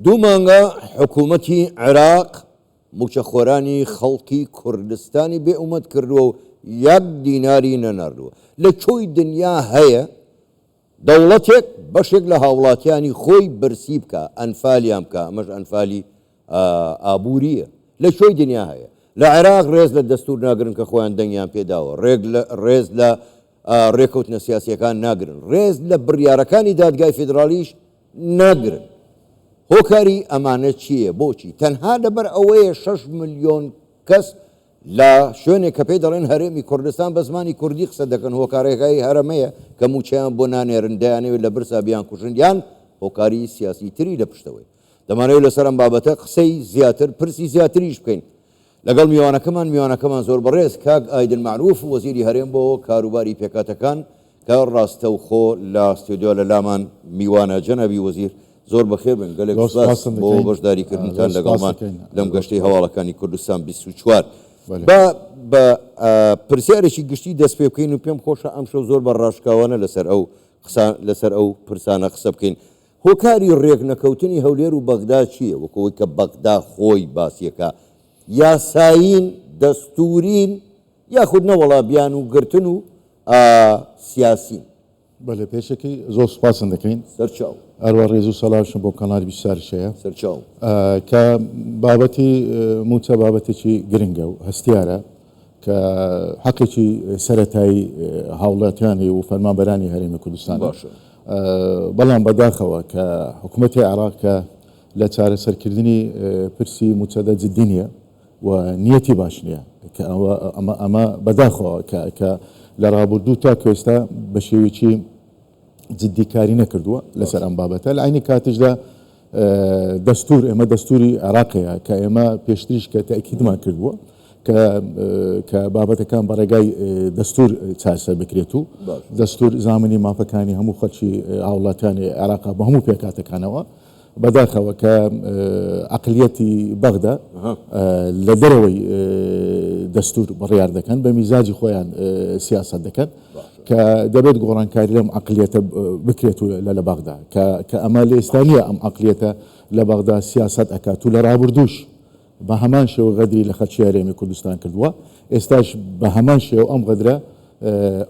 دوو مانگە حکوومەتی عێراق مووچەخۆرانی خەڵکی کوردستانی بێ ئومێد کردووە و یەک دیناری نەناردووە. لە کۆی دنیا هەیە دەوڵەتێک بەشێک لە هاوڵاتیانی خۆی برسی بکا، ئەنفالیان بکا، ئەمەش ئەنفالی ئابوورییە. لە کۆی دنیا هەیە. لە عێراق ڕێز لە دەستوور ناگرن کە خۆیان دەنگیان پێ داوە، ڕێز لە ڕێکەوتنە سیاسییەکان ناگرن، ڕێز لە بڕیارەکانی دادگای فیدراڵیش ناگرن. هۆکاری ئەمانە چییە؟ بۆچی؟ تەنها لەبەر ئەوەیە 6 ملیۆن کەس لە شوێنێک کە پێی دەڵێن هەرێمی کوردستان بە زمانی کوردی قسە دەکەن، هۆکارەکەی هەرەمەیە کە مووچەیان بۆ نانێرن، دەیانەوێت لە برسا بیانکوژن یان هۆکاری سیاسی تری لە پشتەوەیە. دەمانەوێت لەسەر ئەم بابەتە قسەی زیاتر، پرسی زیاتریش بکەین لەگەڵ میوانەکەمان، میوانەکەمان زۆر بەڕێز کاک ئایدن مەعروف وەزیری هەرێم بۆ کاروباری پێکهاتەکان کە ڕاستەوخۆ لە ستۆدیۆ لە لامان میوانە. جەنابی وەزیر زۆر بەخێر بن، گەلێک زۆر سوپاس سوپاستان بۆ دەکەین. بەشداریکردنتان زۆر سوپاس لەگەڵمان دەکەین. لەم زۆر گەشتەی سوپاس. هەواڵەکانی کوردستان 24. بەلێ. با بە پرسیارێکی گشتی دەست پێ بکەین و پێم خۆشە ئەمشەو زۆر بە ڕاشکاوانە لەسەر ئەو قسە لەسەر ئەو پرسانە قسە بکەین. هۆکاری ڕێکنەکەوتنی هەولێر و بەغدا چییە؟ وەک ئەوەی کە بەغدا خۆی باسیەکا یاسایین، دەستوورین یاخود نەوەڵا بیانووگرتن و سیاسین؟ بەلێ پێشەکی زۆر سوپاستان دەکەین. سەرچاو. هەروا ڕێز و سەلاویشم بۆ کەناڵی 24 هەیە. سەرچاو. کە بابەتی مووچە بابەتێکی گرنگە و هەستیارە کە حەقێکی سەرەتایی هاوڵاتیانی و فەرمانبەرانی هەرێمی کوردستانە. باشە. بەڵام بەداخەوە کە حکوومەتی عێراق کە لە چارەسەرکردنی پرسی مووچەدا جدی نییە و نیەتی باش نییە کە ئەوە ئەمە ئەمە بەداخەوە کە کە لە ڕابردوو تاکو ئێستا بە شێوەیەکی جدی کاری نەکردووە لەسەر ئەم بابەتە لە عینی کاتیشدا دەستور ئێمە دەستوری عێراقەیە کە ئێمە پێشتریش کە تاکیدمان کردووە کە کە بابەتەکان بە ڕێگای دەستور چارەسەر بکرێت و دەستور زامنی مافەکانی هەموو خەڵکی هاوڵاتیانی عێراق بە هەموو پێکهاتەکانەوە بەداخەوە کە عەقلیەتی بەغدا لە دەرەوەی دەستور بڕیار دەکەن، بە میزاجی خۆیان سیاسەت دەکەن، کە دەبێت گۆڕانکاری لەم عەقلیەتە بکرێت و لە بەغدا کە ئەمە لە ئێستا نییە ئەم عەقلیەتە لە بەغدا سیاسەت ئەکات و لە ڕابردووش بە هەمان شێوە غەدری لە خەلکی هەرێمی کوردستان کردووە، ئێستاش بە هەمان شێوە ئەم غەدرە،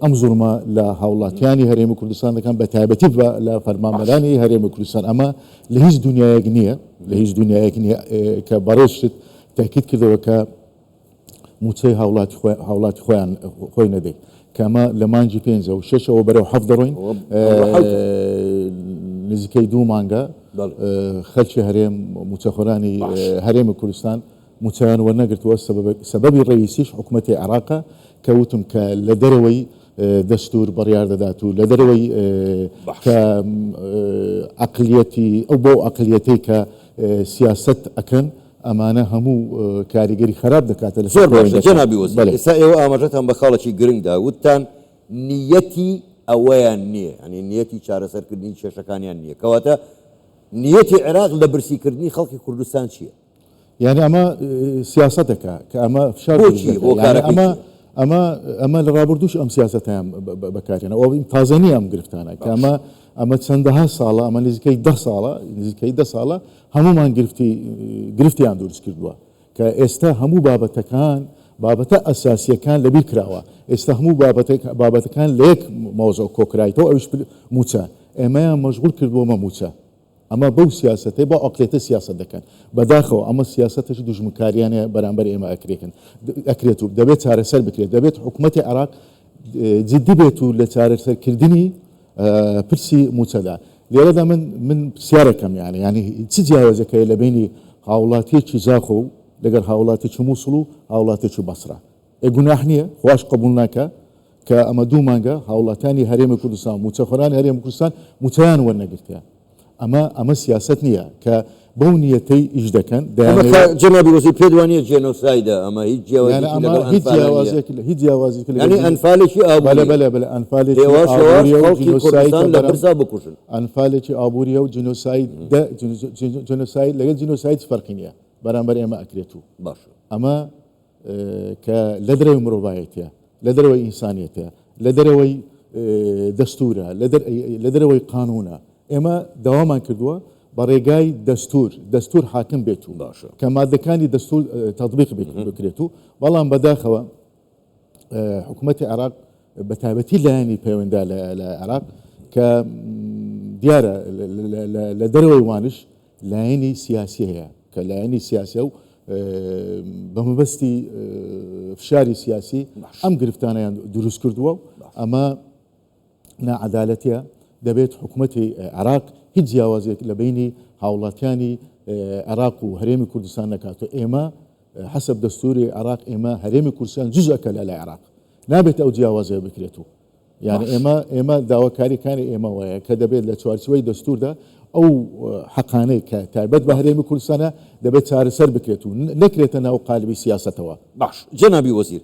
ئەم زوڵمە لە هاوڵاتیانی هەرێمی کوردستان دەکەن، بە تایبەتی لە فەرمانبەرانی هەرێمی کوردستان. ئەمە لە هیچ دنیایەک نییە، لە هیچ دنیایەک نییە کە بەڕێزشت تاکید کردەوە کە مووچەی هاوڵاتی هاوڵاتی خۆیان خۆی نەدەیت، کە ئەمە لە مانگی پێنجە و شەشەوە بەرەو حەفت دەڕۆین، نزیکەی دوو مانگە خەلکی هەرێم مووچەخۆرانی هەرێمی کوردستان مووچەیان وەرنەگرتووە، سەبەبی ڕەئیسیش حکومەتی عێراقە کە وتم کە لە دەرەوەی دەستور بڕیار دەدات و لە دەرەوەی کە عەقلیەتی ئەو بەو عەقلیەتەی کە سیاسەت ئەکەن ئەمانە هەموو کاریگەری خراپ دەکاتە لەسەر زۆر باشە پەیوەندەکان. جەنابی وەزیر، بەلێ. ئێستا ئێوە ئاماژەتان بە خاڵێکی گرنگ دا، وتتان نیەتی ئەوەیان نییە، یانی نیەتی چارەسەرکردنی کێشەکانیان نییە، کەواتە نیەتی عێراق لە برسیکردنی خەڵکی کوردستان چییە؟ یانی ئەمە سیاسەتێکە کە ئەمە فشار دروست بۆچی؟ دەکات. یانی هۆکارەکەی ئەمە چییە؟ ئەمە ئەمە لە ڕابردووش ئەم سیاسەتەیان بەکارهێنا. ئەوە تازە نییە ئەم گرفتانە کە ئەمە ئەمە چەندەها ساڵە، ئەمە نزیکەی دە ساڵە، نزیکەی دە ساڵە هەموومان گرفتی گرفتیان دروست کردووە کە ئێستا هەموو بابەتەکان بابەتە ئەساسیەکان لەبیر کراوە ئێستا هەموو بابەتەکان لە یەک مەوزوع کۆکرایتەوە ئەویش مووچە ئێمەیان مەشغول کردووە مە مووچە ئەمە بەو سیاسەتەی بەو عەقلیەتە سیاسەت دەکەن بەداخەوە ئەمە سیاسەتێکی دوژمنکاریانەیە بەرامبەر ئێمە ئەکرێکن ئەکرێت و دەبێت چارەسەر بکرێت دەبێت حکومەتی عێراق جدی بێت و لە چارەسەرکردنی پرسی مووچەدا. لێرەدا من من پرسیارەکەم یانە یانی چ جیاوازێک هەیە لە بەینی هاوڵاتیەکی زاخۆ و لەگەڵ هاوڵاتیەکی موسڵ و هاوڵاتیەکی بەسرە؟ ئێ گوناح نییە؟ خواش قبوڵ ناکا کە ئەمە دوو مانگە هاوڵاتیانی هەرێمی کوردستان و مووچەخۆرانی هەرێمی کوردستان مووچەیان وەرنەگرتیە؟ ئەمە ئەمە سیاسەت نییە کە بەو نیەتەی ئیش دەکەن ئەمە دەیانەوێت. کە جەنابی وەزیر پێت وانییە جێنۆسایدە ئەمە هیچ یانی جیاوازیەکی ئەمە لەگەڵ هیچ ئەنفالا نییە جیاوازێک هیچ جیاوازێک لەگەڵ یانی جینۆ ئەنفالێکی بەلێ ئابووریە بەلێ بەلێ ئەنفالێکی هێواش هێواش ئابووریە و خەڵکی جینۆسایدە کوردستان لە بەرام برسا بکوژن. ئەنفالێکی ئابووریە و جینۆساید دە جینۆساید لەگەڵ جینۆساید هیچ فەرقی نییە بەرامبەر ئێمە ئەکرێت و باشە. ئەمە کە لە دەرەوەی مرۆڤایەتیە، لە دەرەوەی ئینسانیەتە، لە دەرەوەی دەستورە، لە دەرەوەی قانونە. ئێمە داوامان کردووە بە ڕێگای دەستور، دەستور حاکم بێت و کە مادەکانی دەستور تەتبیق بکرێت و بەڵام بەداخەوە حکوومەتی عێراق بە تایبەتی لایەنی پەیوەندە لە عێراق کە دیارە لە دەرەوەی وانش لایەنی سیاسی هەیە کە لایەنی سیاسە و بە مەبەستی فشاری سیاسی ئەم گرفتانیان دروست کردووە و ئەمە ناعەدالەتیە، دەبێت حکومەتی عێراق هیچ جیاوازیەک لە بەینی هاوڵاتیانی عێراق و هەرێمی کوردستان نەکات و ئێمە حەسەب دەستوری عێراق ئێمە هەرێمی کوردستان جزئەکە لە عێراق نابێت ئەو جیاوازیە بکرێت و یعنی ئێمە ئێمە داواکاریەکانی ئێمە وایە کە دەبێت لە چوارچوەی دەستوردا ئەو حەقانەی کە تایبەت بە هەرێمی کوردستانە دەبێت چارەسەر بکرێت و نەکرێتە ناو قالبی سیاسەتەوە. باش جەنابی وەزیر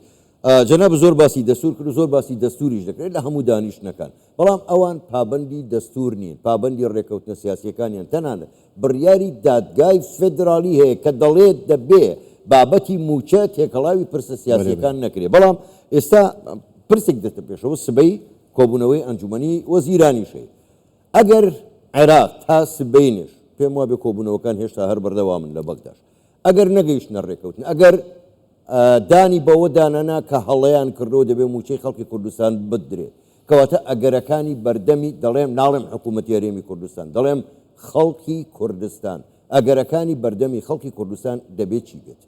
جەنابت زۆر باسی دەستور کرد و زۆر باسی دەستوریش دەکرێت لە هەموو دانیشتنەکان، بەڵام ئەوان پابەندی دەستور نین، پابەندی ڕێکەوتنە سیاسیەکانیان، تەنانەت بڕیاری دادگای فێدراڵی هەیە کە دەڵێت دەبێ بابەتی موچە تێکەڵاوی پرسە سیاسیەکان نەکرێت، بەڵام ئێستا پرسێک دێتە پێشەوە، سبەی کۆبوونەوەی ئەنجومەنی وەزیرانیش هەیە، ئەگەر عێراق تا سبەینێش، پێم وابێ کۆبوونەوەکان هێشتا هەر بەردەوامن لە بەغداش، ئەگەر نەگەیشتنە ڕێکەوتن، ئەگەر دانی بەوە دانەنا کە هەڵەیان کردووە دەبێ مووچەی خەڵکی کوردستان بدرێت، کەواتە ئەگەرەکانی بەردەمی، دەڵێم ناڵێم حکوومەتی هەرێمی کوردستان، دەڵێم خەڵکی کوردستان، ئەگەرەکانی بەردەمی خەڵکی کوردستان دەبێ چی بێت؟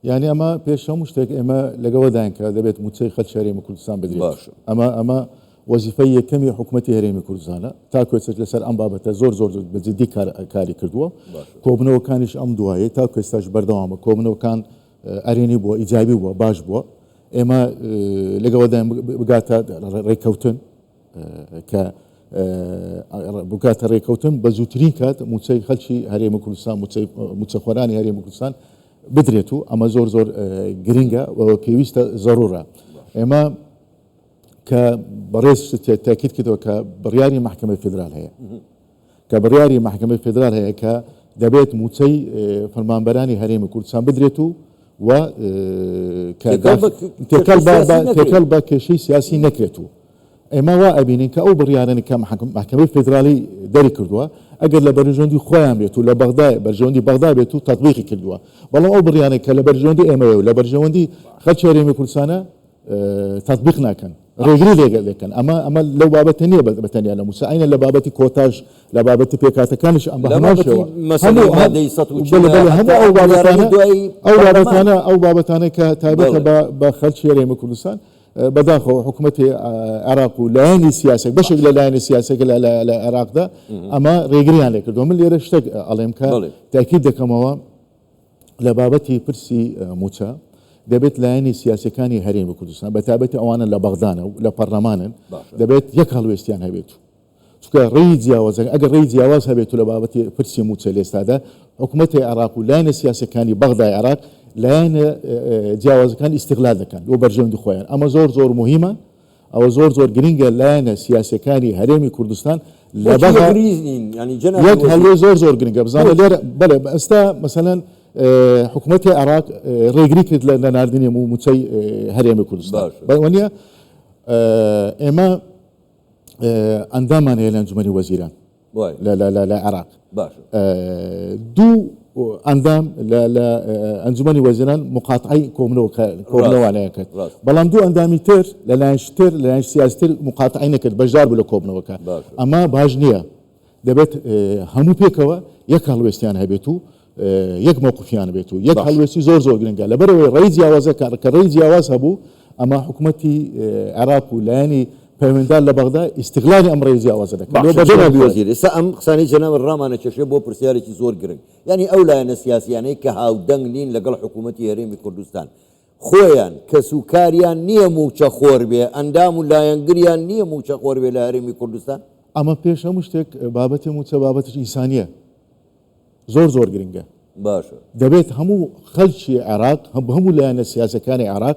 یانی ئەمە پێش هەموو شتێک ئێمە لەگەڵداین کە دەبێت مووچەی خەڵکی هەرێمی کوردستان بدرێت. ئەمە ئەمە وەزیفەی یەکەمی حکومەتی هەرێمی کوردستانە، تاکو ئێستاش لەسەر ئەم بابەتە زۆر زۆر بە جدی کاری کردووە، کۆبوونەوەکانیش ئەم دوایەی تاکو ئێستاش بەردەوامە، کۆبوونەوەکان ئەرێنی بووە، ئیجابی بووە، باش بووە، ئێمە لەگەڵداین بگاتە ڕێککەوتن کە بگاتە ڕێککەوتن بە زووترین کات مووچەی خەڵکی هەرێمی کوردستان، مووچەخۆرانی هەرێمی کوردستان بدرێت و ئەمە زۆر زۆر گرنگە و پێویستە زەرورە. ئێمە کە بەڕێز تاکید کردەوە کە بڕیاری مەحکەمەی فیدرال هەیە کە بڕیاری مەحکەمەی فیدرال هەیە کە دەبێت مووچەی فەرمانبەرانی هەرێمی کوردستان بدرێت و و تێکەڵ بە کێشەی سیاسی نەکرێت و ئێمە وا ئەبینین کە ئەو بڕیارانەی کە مەحکەمەی فیدرالی دەری کردووە ئەگەر لە بەرژەوەندی خۆیان بێت و لە بەغدا بەرژەوەندی بەغدا بێت و تەتبیقی کردووە بەڵام ئەو بڕیارەی کە لە بەرژەوەندی ئێمەیە و لە بەرژەوەندی خەڵکی هەرێمی کوردستانە تەتبیق ناکەن ڕێگری لێ دەکەن ئەمە ئەمە لەو بابەتە نییە بە تەنیا لە مووچە عەینەن لە بابەتی کۆتاش لە بابەتی پێکهاتەکانیش ئەم بە هەمان شێوە هەموو بەڵێ بەڵێ هەموو ئەو بابەتانە ئەو بابەتانە ئەو بابەتانە کە تایبەتە بە بە خەڵکی هەرێمی کوردستان بەداخەوە حکوومەتی عێراق و لایەنی سیاسێک بەشێک لە لایەنی سیاسێک لە عێراقدا ئەمە ڕێگریان لێکردووە من لێرە شتێک ئەڵێم کە تاکید دەکەمەوە لە بابەتی پرسی مووچە، دەبێت لایەنی سیاسیەکانی هەرێمی کوردستان، بە تایبەتی ئەوانە لە بەغدانە و لە پەرلەمانن، دەبێت یەک هەڵوێستیان هەبێت و چونکە ڕێی جیاواز ئەگەر ڕێی جیاواز هەبێت و لە بابەتی پرسی مووچە لە ئێستادا حکوومەتی عێراق و لایەنە سیاسیەکانی بەغدای عێراق لایەنە جیاوازەکان ئیستغلال دەکەن بۆ بەرژەوەندی خۆیان ئەمە زۆر زۆر موهیمە ئەوە زۆر زۆر گرنگە لایەنە سیاسیەکانی هەرێمی کوردستان لە بەغا یەک هەڵوێست زۆر زۆر گرنگە بزانە لێرە بەڵێ ئێستا مەسەلەن حکوومەتی عێراق ڕێگری کرد لە نەناردنی مووچەی هەرێمی کوردستان بەوە نییە ئێمە ئەندامان هەیە لە ئەنجومەنی وەزیران لە عێراق دوو ئەندام لە ئەنجومەنی وەزیران مقاتعی کۆبوونەوانیان کرد بەڵام دوو ئەندامی تر لە لایەن تر لە لایەن سیاسی تر مقاتعی نەکرد بەشدار بوو لە کۆبوونەوەکە ئەمە باش نییە دەبێت هەموو پێکەوە یەک هەڵوێستیان هەبێت و یەک مەوقفیان بێت و یەک هەڵوێستی زۆر زۆر گرنگە لەبەرئەوەی ڕێی جیاوازە کە کە ڕێی جیاواز هەبوو ئەمە حکومەتی عێراق و لایەنی پەیوەندار لە بەغدا ئیستغلالی ئەم ڕێی جیاوازە دەکەن لۆ باشە بەرژەوەندی جەنابی خۆیان. وەزیر ئێستا ئەم قسانەی جەنابت ڕامانەکێشێ بۆ پرسیارێکی زۆر گرنگ یانی ئەو لایەنە سیاسیانەی کە هاودەنگ نین لەگەڵ حکومەتی هەرێمی کوردستان خۆیان کەس و کاریان نییە مووچە خۆر بێ ئەندام و لایەنگریان نییە مووچە خۆر بێ لە هەرێمی کوردستان؟ ئەمە پێش هەموو شتێک بابەتی مووچە بابەتێکی ئینسانییە زۆر زۆر گرنگە. باشە. دەبێت هەموو خەلکی عێراق هەموو لایەنە سیاسیەکانی عێراق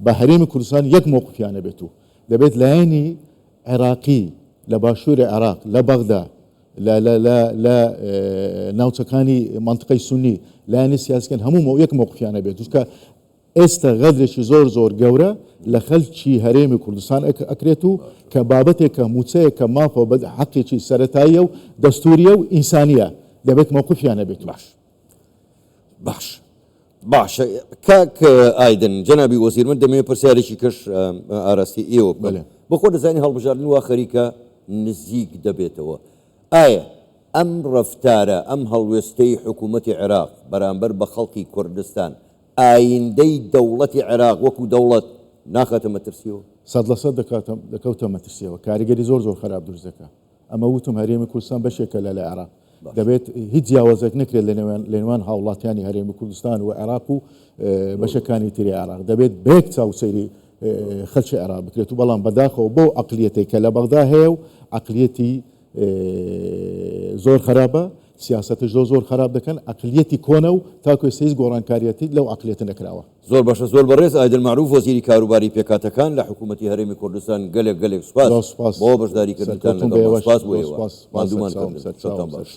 بە هەرێمی کوردستان یەک مەوقفیان هەبێت و دەبێت لایەنی عێراقی لە باشووری عێراق لە بەغدا لە لە لە لە ناوچەکانی مەنتقەی سونی لایەنی سیاسیەکان هەموو یەک مەوقفیان هەبێت چونکە ئێستە غەدرێکی زۆر زۆر گەورە لە خەلکی هەرێمی کوردستان ئەکرێت و کە بابەتێکە موچەیەکە مافە و حەقێکی سەرەتاییە و دەستوریە و ئینسانیە دەبێت مەوقفیان هەبێت. باش باش باشە کاک ئایدن جەنابی وەزیر من دەمەوێت پرسیارێکی کەش ئاراستی ئێوە بکەم بەلێ. بۆ خۆ دەزانی هەڵبژاردن وا خەریکە نزیک دەبێتەوە ئایا ئەم ڕەفتارە ئەم هەڵوێستەی حکوومەتی عێراق بەرامبەر بە خەڵکی کوردستان ئایندەی دەوڵەتی عێراق وەکو دەوڵەت ناخاتە مەترسیەوە؟ 100% دەکاتە دەکەوتە مەترسیەوە کاریگەری زۆر زۆر خەراپ دروست دەکا ئەمە وتم هەرێمی کوردستان بەشێکە لە لە عێراق دەبێت هیچ جیاوازێک نەکرێت لە نێوان لە نێوان هاوڵاتیانی هەرێمی کوردستان و عێراق و بەشەکانی تری عێراق دەبێت بە یەک چاو سەیری خەلکی عێراق بکرێت و بەڵام بەداخەوە بەو عەقلیەتەی کە لە بەغدا هەیە و عەقلیەتی زۆر خراپە سیاسەتش زۆر زۆر خراپ دەکەن عەقلیەتی کۆنە و تاکو ئێستا هیچ گۆڕانکاریەتی لەو عەقلیەتە نەکراوە. زۆر باشە زۆر بەڕێز ئایدن مەعروف وەزیری کاروباری پێکهاتەکان لە حکوومەتی هەرێمی کوردستان گەلێک گەلێک سوپاس زۆر سوپاس بۆ بەشداری کردنتان سەرکەوتوون بە لەگەڵمان ئێوەش سوپاس بۆ زۆر ئێوە سوپاس سوپاس ماندوومان سەرچاوم کردن سەرچاوم شەوتان باش. سەرچاوم.